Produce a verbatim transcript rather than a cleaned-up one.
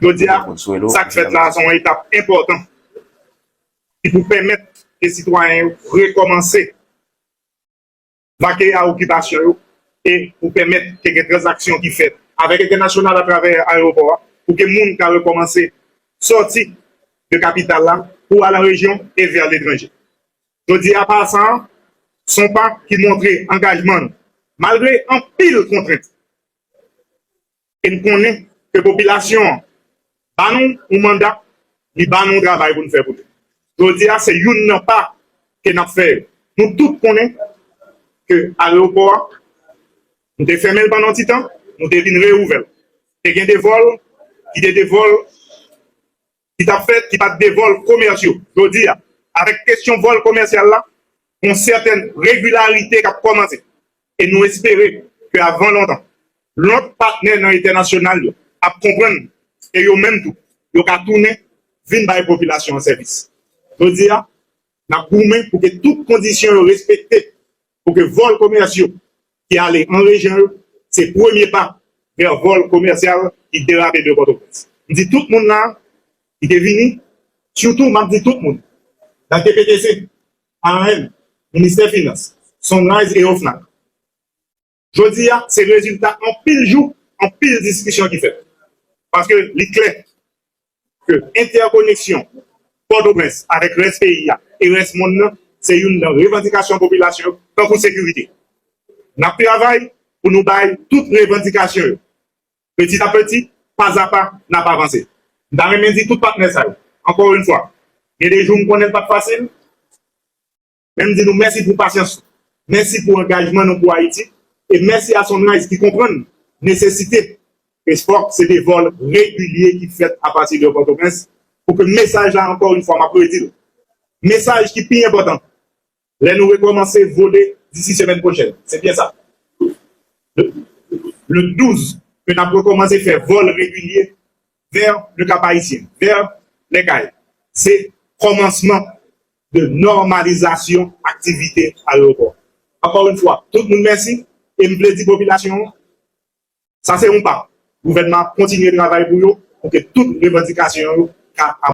Jodi a, sa k fèt la, se yon etap enpòtan ki pou pèmèt ke sitwayen yo rekòmanse vake a okipasyon yo e pou pèmèt ke gen tranzaksyon ki fèt avèk entènasyonal atravè ayewopò a, pou ke moun ka rekòmanse sòti de kapital la pou al an rejyon e vè letranje. Jodi a, pa sa, se yon pa ki montre angajman nou, malgre anpil kontrent. E n konnen ke popilasyon an ba nou yon manda, li ba nou yon travay pou n fè pou li. Jodi a, se youn nan pa ke n ap fè yo. Nou tout konnen ke ayewopò a, nou te fèmen l pandan yon ti tan, nou te vin reouvè l. Te gen de vòl ki te de vòl ki t ap fèt, ki pa t de vòl komèsyal. Jodi a, avèk kesyon vòl komèsyal la, yon sètèn regilarite k ap kòmanse. E nou espere ke avan lontan, lòt patnè nan entènasyonal yo ap konprann ke yo menm tou, yo ka tounen vin bay popilasyon an sèvis. Jodi a, n ap goumen pou ke tout kondisyon yo respekte, pou ke vòl komèsyal ki ale an rejyon yo, se premye pa vè vòl komèsyal ki derape de Pòtoprens. M di tout moun la, ki te vini, sitou m ap di tout moun, nan T P T C, A R M, Ministè Finans, Sunrise e OFNAC. Jodi a, se rezilta anpil jou, anpil diskisyon ki fèt. Paske li klè ke entèkoneksyon Pòtoprens avèk rès peyi a e rès monn nan, se youn nan revandikasyon popilasyon yo, tankou sekirite. N ap travay pou nou bay tout revandikasyon yo. Peti a peti, pa a pa, n ap avanse. M ta renmen di tout patnè sa yo, ankò yon fwa, gen de jou m konnen l pa t fasil, men m di nou mèsi pou pasyans nou, mèsi pou angajman nou pou Ayiti, e mèsi a Sunrise ki konprann nesesite ke fòk se de vòl regilye ki fèt apati de Pòtoprens, pou ke mesaj la, ankò yon fwa, m ap redi l, mesaj ki pi enpòtan, lè nou rekòmanse vole disi semèn pwochèn, se byen sa, le, le douz, ke n ap rekòmanse fè vòl regilye vè le Cap Haïtien, vè lè kay. Se kòmansman de nòmalizasyon aktivite ayewopò. Ankò yon fwa, tout moun mèsi, e m vle di popilasyon an, sa se yon pa. Gouvènman ap kontinye travay pou yo, pou ke tout revandikasyon yo ka